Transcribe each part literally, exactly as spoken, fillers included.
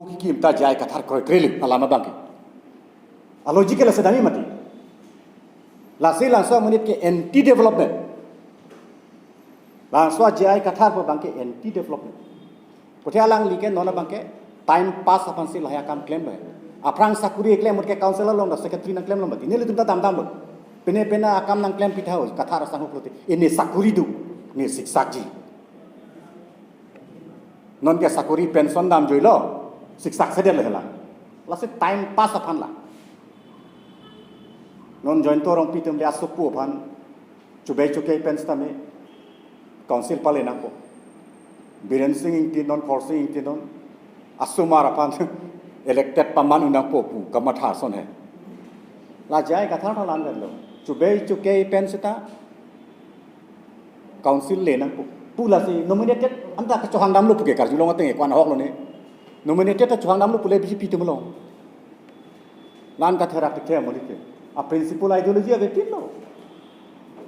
Kim ta J I Kathar kroikre lo alam abangke. A logical sedami mati. Lasi laso amonit ke anti development. Laso J I Kathar pu abangke anti development. Kothe alangli ke non abangke time pass aphansi lahai akam klem lo. Aphrang sakuri klem ahut ke council along ta secretary nangklemlo mati. Nelitum ta damdamlo. Pine pine akam nangklem pitha ho Kathar asangho pulote. Ini sakuri do. Ini siksakji. Non ke sakuri pension damjuilo. Siksak sedetlo hela. Lasi time pass aphan la. Non Jayanta Rongpi atum le asopo aphan chubei chukei pen setame council pale nangpo. Biren Singh Ingti non, Khorsing Ingti non, asomar aphan elected paman un nangpo pu kamatha ason he. La J I Kathar ta la-an lo. Chubei chukei pen seta council le nangpo. Pu lasi nominated anta kachohang damlo pu ke karjulong ateng ko-an ahok lo ne. Nominated ta chohang damlo pule B J P atum along. La-an katherak thekthe amonit ke. A principle ideology avepinlo.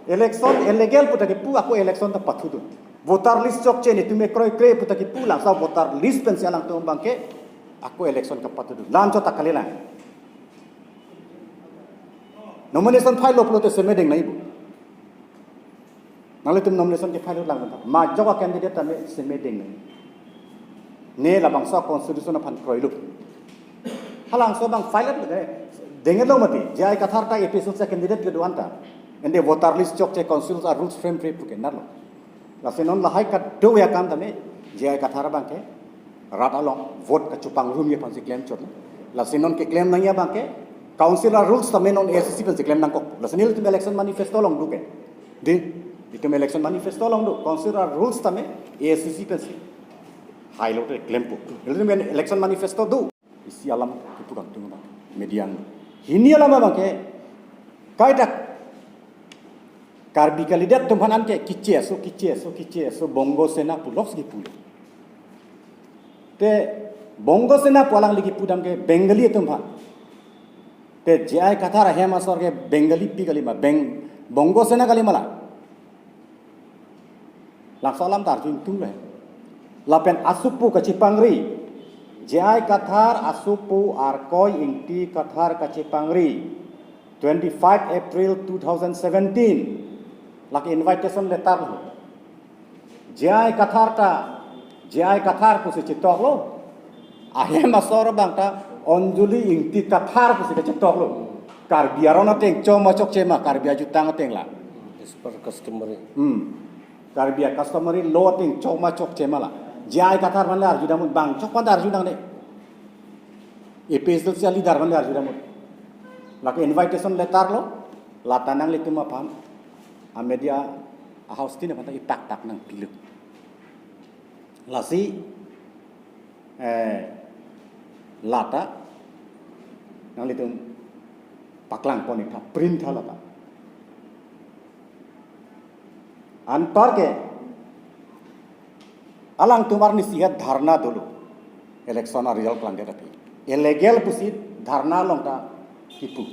Election illegal pu ta kipu, ako election ta pathudun. Voter list chokche, netum kroikre pu ta kipu, laso voter list pensi alangtum abangke ako election kapathudun. La-an chot ta kalilang. Nomination file lo pulote seme deng nangji bo. Nanglitum nomination ke file lang banta. Majok a candidate tame seme deng nangji. Ne labangso constitution aphan kroilo. Halabangso abang file le denglo mati. J I Kathar ta A P H L C candidate kedo-an ta. Ante voter list chokche, council a-rules frame frame pu ke nalo. Lasi non lahai kadokave akam tame J I Kathar abangke rat along vote kachopangrumji aphansi klem chot. Lasi non keklem nangji abangke council a-rules tame non A S D C pensi klem nangkok. Lasi nelitum election manifesto along do ke. Di, itum election manifesto along do. Council a-rules tame A S D C pensi hai lote klempo. Nelitum election manifesto do. Isi alam kipu kangtung abang media ang. Hini alam abangke kaita Karbi kalidet atum aphan anke kiche aso, kiche aso, kiche aso, Bongo Sena puloksi kipu. Te Bongo Sena pu alangli kipu dam ke Bengali atum aphan. Te J I Kathar ahem asor ke Bengali pi kalima, Beng, Bongo Sena kalima la. Laso alam ta arju ingtung le. Lapen asopo kachepangri. J I Kathar asopo Arkoi Ingti Kathar kachepangri. Twenty-five April two thousand seventeen. Lake invitation letter lo. J I Kathar ta, J I Kathar pusi chetok lo. Ahem asor abang ta Anjali Ingti Kathar pusi chetok lo. Karbi aron ateng chokma chokche ma, Karbi ajutang ateng la. As per customary. Hmm. Karbi a-customary law ateng chokma chokche ma la. J I Kathar aphan le arju dam un, bang chok aphan ta arju nangne. A P H L C a-leader aphan le arju dam un. Lake invitation letter lo, lata nanglitum aphan a-media a-house tin aphan ta ipak tak nangpilo. Lasi, eh, lata nanglitum paklang pon-ik tha, print tha lata. Anparke alangtum arnisi het dharna dolo. Election a-result klangdet api. Illegal pusi dharna along ta kipu.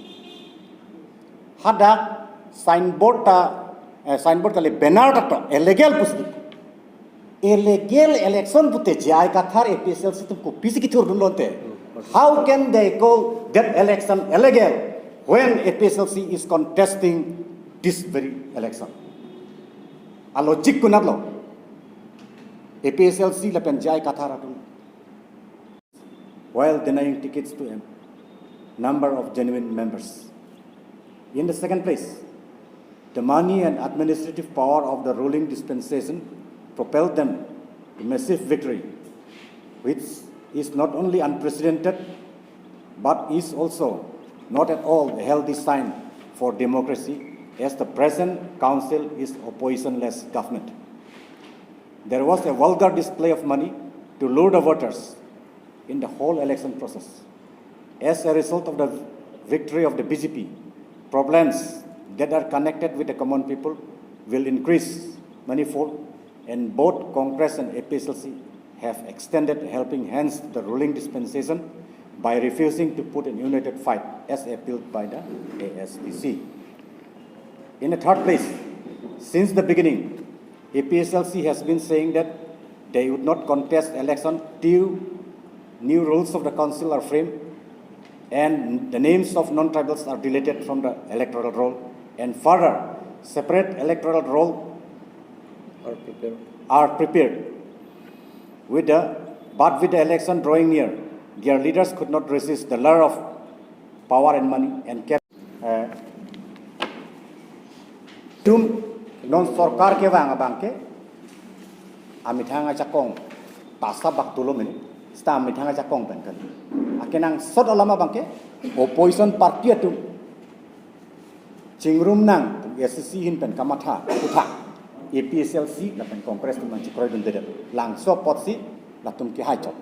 Hadak signboard ta, eh, signboard kali, banner ta to illegal pusi kipu. Illegal election pute J I Kathar A P H L C atum kopisi kithurdun lonte. How can they call that election illegal when A P H L C is contesting this very election? A-logic konat lo? A P H L C lapen J I Kathar atum, while denying tickets to a number of genuine members. In the second place, the money and administrative power of the ruling dispensation propelled them to massive victory, which is not only unprecedented, but is also not at all a healthy sign for democracy, as the present council is oppositionless government. There was a vulgar display of money to lure the voters in the whole election process. As a result of the victory of the B J P, problems that are connected with the common people will increase manifold, and both Congress and A P H L C have extended helping hands to the ruling dispensation by refusing to put in united fight as appealed by the A S D C. In the third place, since the beginning, A P H L C has been saying that they would not contest election till New rules of the council are framed, and the names of non-tribals are deleted from the electoral roll, and further, separate electoral roll Are prepared. are prepared. With the, but with the election drawing near, their leaders could not resist the lure of power and money and kept eh, tum non sorkar kevang abang ke amethang ajakong ta asap bak dolo mene, seta amethang ajakong pen kali. Akenangsot alam abang ke opposition party atum chingrum nang, A C C ahin pen kamatha aputhak A P H L C lapen Congress atum nangchekroidundedet. Langso apotsi latum kehai chot.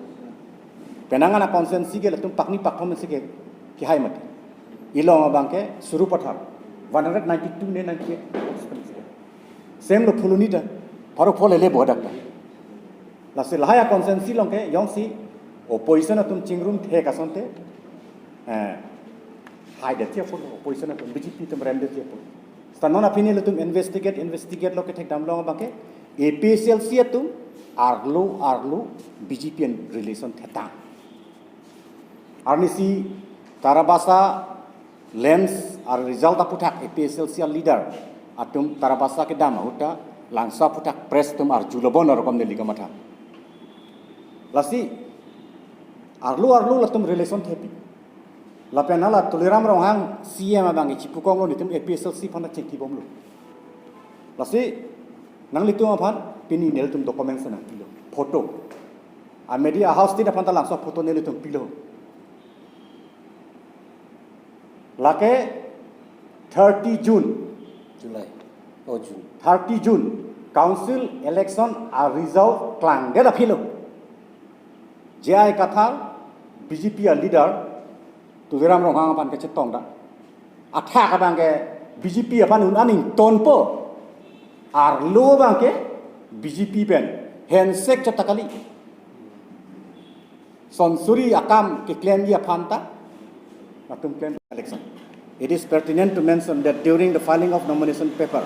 Penang ana constituency ke latum pakni pakthom si ke kehai mati. Ilong abang ke Sarupathar, one hundred ninety-two ne ninety-eight. Same lo Phuloni ta, pharo pho lele bodak ta. Lasi lahai a constituency along ke jongsi opposition atum chingrum thek asonte, eh, haidet apot, opposition atum B J P atum remdet apot. Seta non aphi nelitum investigate, investigate lo kethekdam along abang ke A P H L C atum arlo arlo B J P ahin relation thetang. Arnisi Tarabasa LAMPS a-result aputhak A P H L C a-leader atum Tarabasa kedam ahut ta Langso aputhak press atum arjulo bon arokom neli kamatha. Lasi arlo arlo latum relation thepi. Lapen hala Tuliram Ronghang C M abang ke chipukonglo, nelitum A P H L C aphan ta chingkibomlo. Lasi nanglitum aphan pini nelitum documents nangpilo. Photo. A media house tin aphan ta Langso photo nelitum pilo. Lake thirty June, July. Oh, June. thirty June, council election a-result klangdet aphi lo. J I Kathar, B J P a-leader, Tuliram Ronghang aphan kachetong ta, athak abang ke B J P aphan un aning tonpo. Arlo abang ke B J P pen handshake chot ta kali. Son suri akam keklemji aphan ta latum klem election. It is pertinent to mention that during the filing of nomination paper,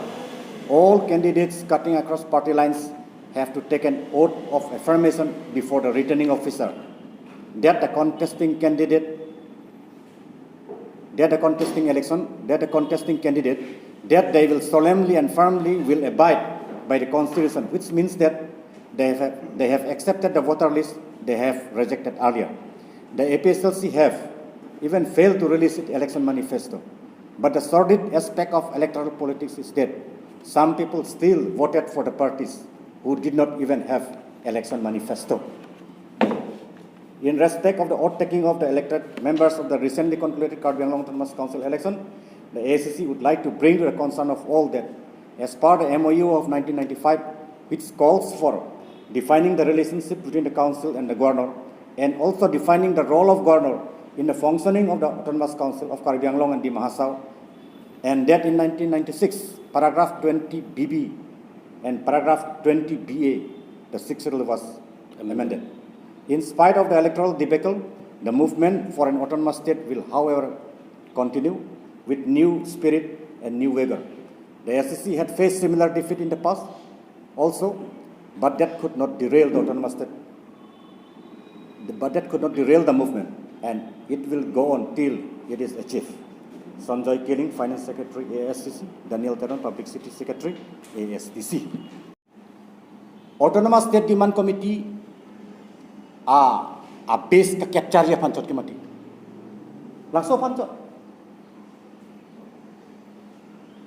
all candidates cutting across party lines have to take an oath of affirmation before the returning officer that the contesting candidate, that the contesting election, that the contesting candidate, that they will solemnly and firmly will abide by the Constitution, which means that they have, they have accepted the voter list they have rejected earlier. The A P H L C have even failed to release its election manifesto. But the sordid aspect of electoral politics is that some people still voted for the parties who did not even have election manifesto. In respect of the oath taking of the elected members of the recently concluded Karbi Anglong Autonomous Council election, the A I C C would like to bring to the concern of all that, as per the M O U of nineteen ninety-five, which calls for defining the relationship between the council and the governor, and also defining the role of governor in the functioning of the Autonomous Council of Karbi Anglong and Dima Hasao, and that in nineteen ninety-six, paragraph twenty B B and paragraph twenty B A, the Sixth Schedule was amended. In spite of the electoral debacle, the movement for an autonomous state will, however, continue with new spirit and new vigor. The A I C C had faced similar defeat in the past also, but that could not derail the autonomous state, but that could not derail the movement, and it will go on till it is achieved. Sanjoy Killing, Finance Secretary, A I C C, Daniel Teron, Publicity Secretary, A S D C. Autonomous State Demand Committee a, a-base ka-capture ji aphan chot ke mati. Langso aphan chot.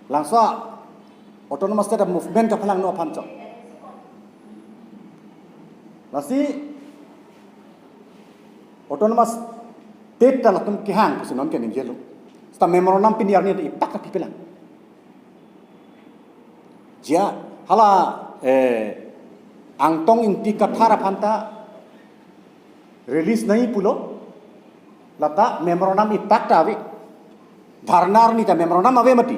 Langso a-autonomous state movement kapalangno aphan chot. Lasi autonomous state ta latum kehang pusi non keningjelo. Seta memorandum pini arni ipak ta pipelang. Jia, hala, eh, Angtong Ingti Kathar aphan ta release nangji pulo, lata memorandum ipak ta ave. Dharna arni ta memorandum ave mati.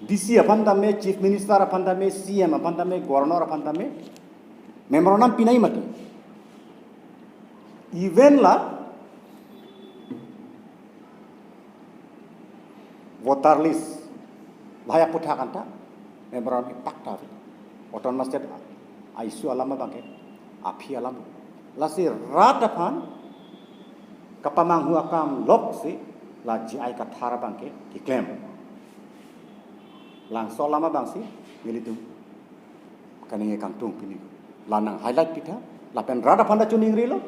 D C aphan tame, Chief Minister aphan tame, C M aphan tame, Governor aphan tame memorandum pinangji mati. Even la voter list, lahai aputhak an ta memorandum ipak ta ave. Autonomous state a-issue alam abang ke aphi alam. Lasi rat aphan kapamanghu akam loksi la J I Kathar abangke keklem. Langso alam abangsi nelitum kaningje kangtung pini. La nang highlight pitha, lapen rat aphan ta chiningrilo.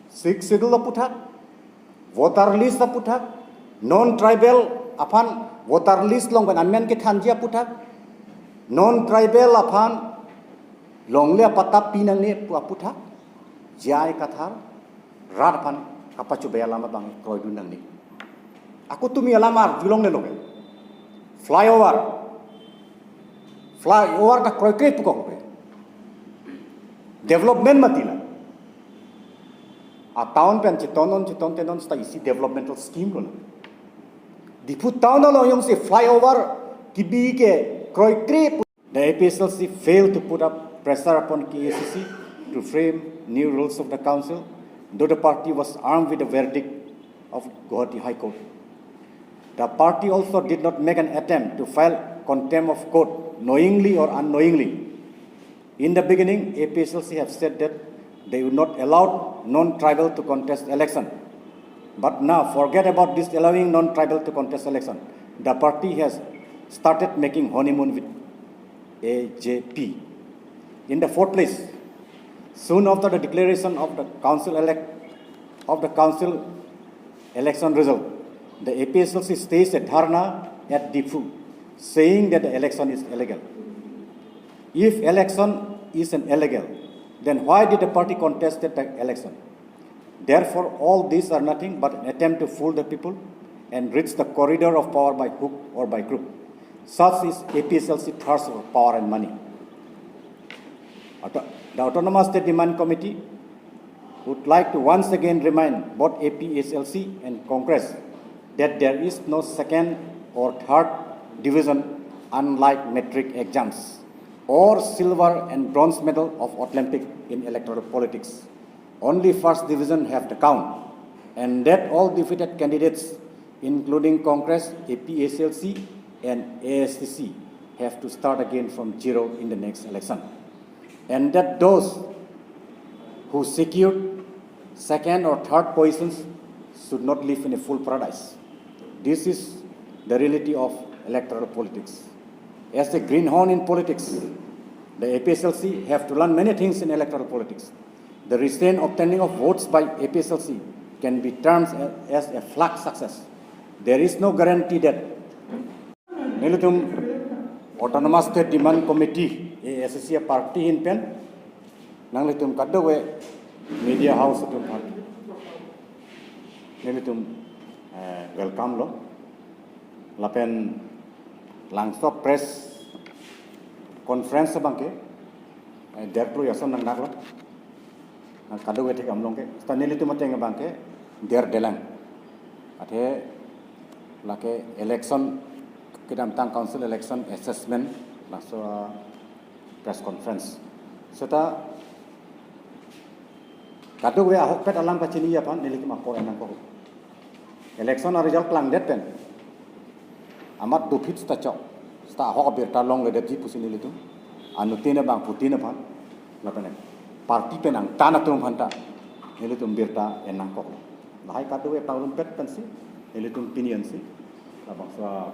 Sixth Schedule aputhak, voter list aputhak, non-tribal aphan voter list along pen amen kethanji aputhak, non-tribal aphan longle apatta pi nangne pu aputhak, J I Kathar rat aphan kapachobei alam abang kroidun nangne. Ako tumi alam arjulonglelo ke. Flyover. Flyover ta kroikre pukok ke. Development mati la. A town pen chiton non chiton tenon seta isi developmental scheme lo na. Diphu town along jongsi flyover kebi ke kroikre pu-, the A P H L C failed to put up pressure upon K A C C to frame new rules of the council, though the party was armed with the verdict of Guwahati High Court. The party also did not make an attempt to file contempt of court knowingly or unknowingly. In the beginning, A P H L C have said that they would not allow non-tribal to contest election. But now, forget about this allowing non-tribal to contest election. The party has started making honeymoon with A J P. In the fourth place, soon after the declaration of the council elect, of the council election result, the A P H L C staged a dharna at Diphu, saying that the election is illegal. If election is an illegal, then why did the party contested the election? Therefore, all these are nothing but an attempt to fool the people and reach the corridor of power by hook or by crook. Such is A P H L C thirst for power and money. Auto-, the Autonomous State Demand Committee would like to once again remind both A P H L C and Congress that there is no second or third division, unlike matric exams, or silver and bronze medal of Olympic in electoral politics. Only first division have the count, and that all defeated candidates, including Congress, A P H L C, and A S D C, have to start again from zero in the next election. And that those who secured second or third positions should not live in a fool paradise. This is the reality of electoral politics. As a greenhorn in politics, the A P H L C have to learn many things in electoral politics. The recent obtaining of votes by A P H L C can be termed as a flag success. There is no guarantee that nelitum Autonomous State Demand Committee, A S D C party ahin pen nanglitum kadokave media house atum aphan nelitum, eh, welcome lo. Lapen langso press conference abangke, eh, der klo ason nangdaklo. Nang kadokave thek amlong ke, seta nelitum ateng abangke derdelang. Athe lake election, kedamtang council election assessment, laso press conference. Seta kadokave ahokpet alam kachiniji aphan nelitum akor enangkok. Election a result klangdet pen amat dopik seta chok, seta ahok abirta longledetji pusi nelitum anuttin abang putin aphan lapen party pen angtan atum aphanta nelitum birta enangkok. Lahai kadokave pangrumpet pensi nelitum pini ansi labangso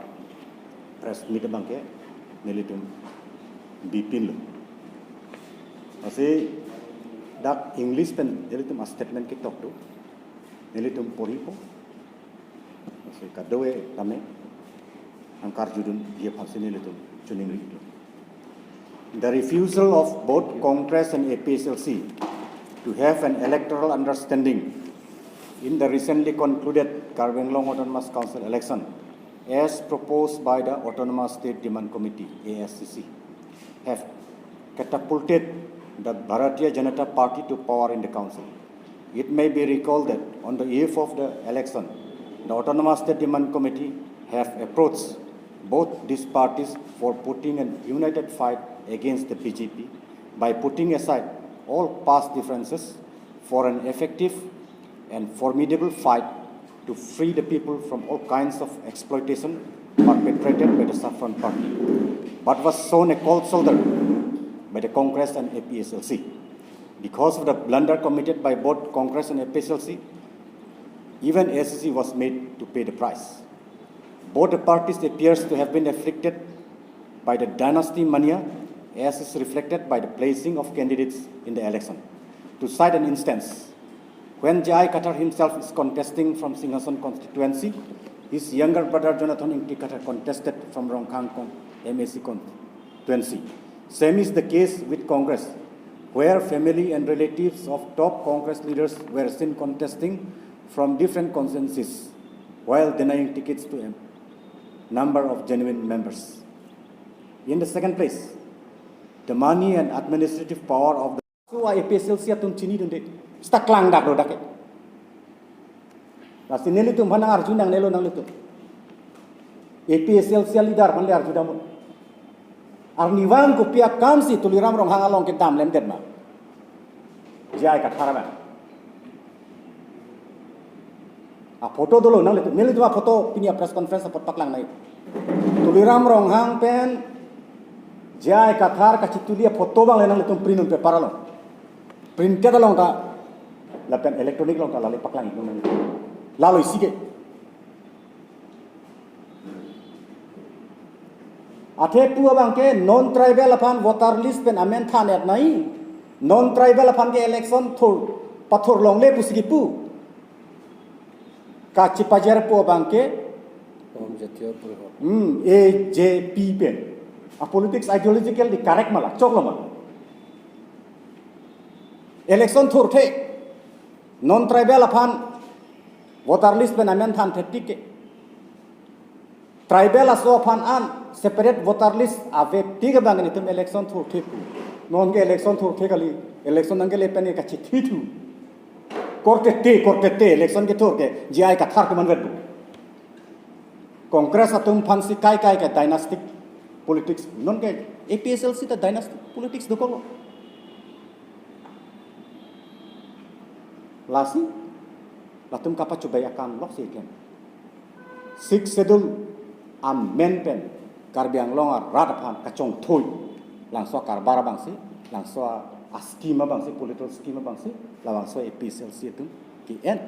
press meet abangke nelitum bipinlo. Lasi dak English pen nelitum a statement ketok do, nelitum porhipo. Lasi kadokave tame nangkarjudunji aphansi nelitum chiningri-iklo. The refusal of both Congress and A P H L C to have an electoral understanding in the recently concluded Karbi Anglong Autonomous Council election, as proposed by the Autonomous State Demand Committee, A S D C, have catapulted the Bharatiya Janata Party to power in the council. It may be recalled that on the eve of the election, the Autonomous State Demand Committee have approached both these parties for putting an united fight against the B J P by putting aside all past differences for an effective and formidable fight to free the people from all kinds of exploitation perpetrated by the Saffron Party, but was shown a cold shoulder by the Congress and A P H L C. Because of the blunder committed by both Congress and A P H L C, even A S D C was made to pay the price. Both the parties appears to have been afflicted by the dynasty mania, as is reflected by the placing of candidates in the election. To cite an instance, when J I Kathar himself is contesting from Singhason constituency, his younger brother Jonathan Ingti Kathar contested from Ronghang con-, M A C constituency. Same is the case with Congress, where family and relatives of top Congress leaders were seen contesting from different constituencies while denying tickets to a number of genuine members. In the second place, the money and administrative power of the, so A P H L C atum chinidunde. Seta klangdak do dak ke. Lasi nelitum aphan nang-arju nangnelo nanglitum. A P H L C leader aphan le arju damnon. Arnivang kopi akam si Tuliram Ronghang along kedam lemdet ma? J I Kathar abang. A photo dolo nanglitum. Nelitum a photo pini a press conference apot paklang nai. Tuliram Ronghang pen J I Kathar kachituli a photo abang le nanglitum print un paper along. Printed along ta lapen electronic along ta lale paklang iknon nang. Lalo isi ke. Athe pu abang ke non tribal aphan voter list pen amen than-et nai. Non tribal aphan ke election thur, pathur longle pusi kipu. Kachipajar pu abang ke, Ahom Jatiya Porishad, hmm, A J P pen. A politics ideologically correct ma la, choklo ma? Election thurthe, non tribal aphan voter list pen amen thanthe tik ke, tribal aso aphan an separate voter list ave tik abang nelitum election thurthe pu. Non ke election thurthe kali, election nangkele pen kachithithu. Korte te, korte te, election kethur ke J I Kathar ke manvet bu. Congress atum aphan si kai kai ke dynastic politics. Non ke A P H L C ta dynastic politics dokoklo. Lasi, latum kapachobei akam lok si ken. Sixth Schedule amen pen Karbi Anglong arat aphan kachongthui. Langso karbar abang si, langso a scheme abang si, political scheme abang si, labangso A P H L C atum ke-en.